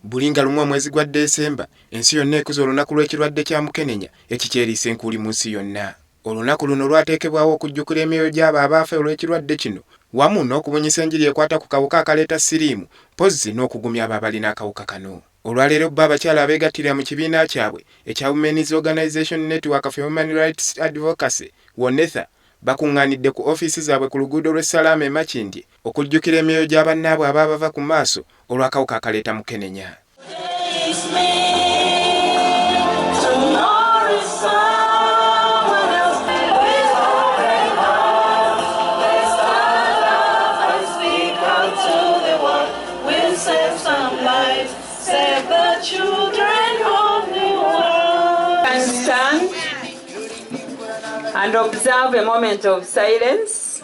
Buli nga lumu omwezi gwa Desemba, ensi yonna ekuza olunaku lw'ekirwadde kya mukenenya ekikyeriisa enkuuli mu nsi yonna. Olunaku luno lwateekebwawo okujjukira emyoyo gy'abo abaafa olw'ekirwadde kino wamu n'okubunyisa enjiri ekwata ku kawuka akaleeta siriimu mpozzi n'okugumya abo abalina akawuka kano. Olwaleero bo abakyala abeegattira mu kibiina kyabwe ekya Women's Organization Network for Human Rights Advocacy, WONETHA, bakungaanidde ku ofiisi zaabwe ku luguudo lw'e Salaama e Makindye okujjukira emyoyo gya bannaabwe abaabava ku maaso olw'akawuka akaleeta mukenenya. And observe a moment of silence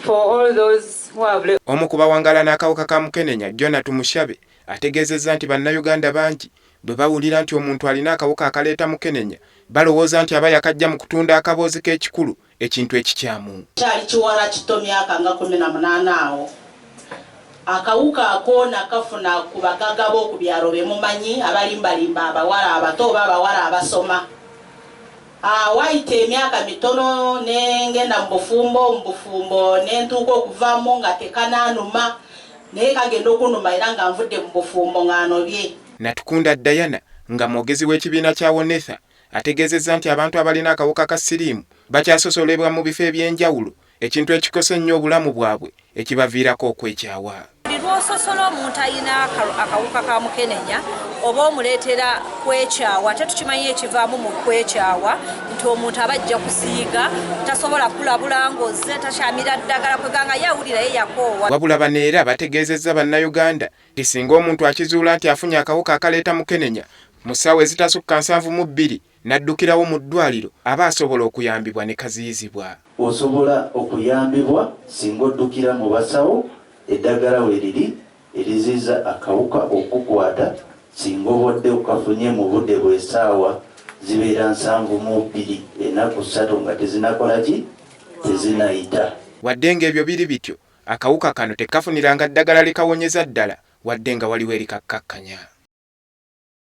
for all those who have Omu ku bawangala n'akawuka ka mukenenya Jonah Tumushabe ategeezezza nti bannayuganda bangi bwe bawulira nti omuntu alina akawuka akaleeta mukenenya balowooza nti aba yakajja mu kutunda akaboozi k'ekikulu ekintu ekikyamu. Kyali kiwala kito myaka nga 18 awo akawuka ako nakafuna ku bagaga b'oku byalo be mumanyi abalimbalimba abawala abato oba abawala abasoma. Wayita emyaka mitono ne ngenda mu bufumbo, mu bufumbo ne ntuuka okuvaamu nga tekanaanuma naye kagenda okunuma era nga nvudde mu bufumbo ng'anobye. Natukunda Diana nga mwogezi w'ekibiina kya WONETHA ategeezezza nti abantu abalina akawuka ka siriimu bakyasosolebwa mu bifo eby'enjawulo ekintu ekikosa ennyo obulamu bwabwe ekibaviirako okwekyawa. Buli lw'ososola omuntu alina akawuka ka mukenenya oba omuleetera kwekyawa, ate tukimanyi ekivaamu mu kwekyawa nti omuntu aba ajja kusiiga, tasobola kulabula ng'ozze, takyamira ddagala, kweganga ye awulira ye yakoowa. Wabula bano era bategeezezza Bannayuganda nti singa omuntu akizuula nti afunye akawuka akaleeta mukenenya mu ssaawa ezitasukka 72 n'addukirawo mu ddwaaliro aba asobola okuyambibwa ne kaziyizibwa. Osobola okuyambibwa singa oddukira mu basawo, eddagala weriri eriziyiza akawuka okukukwata singa obadde okafunye mu budde bw'esaawa zibeera 72 ennaku 3 nga tezinakola ki tezinayita. Wadde ng'ebyo biri bityo, akawuka kano tekafuniranga ddagala likawonyeza ddala wadde nga waliwo erikakkakkanya.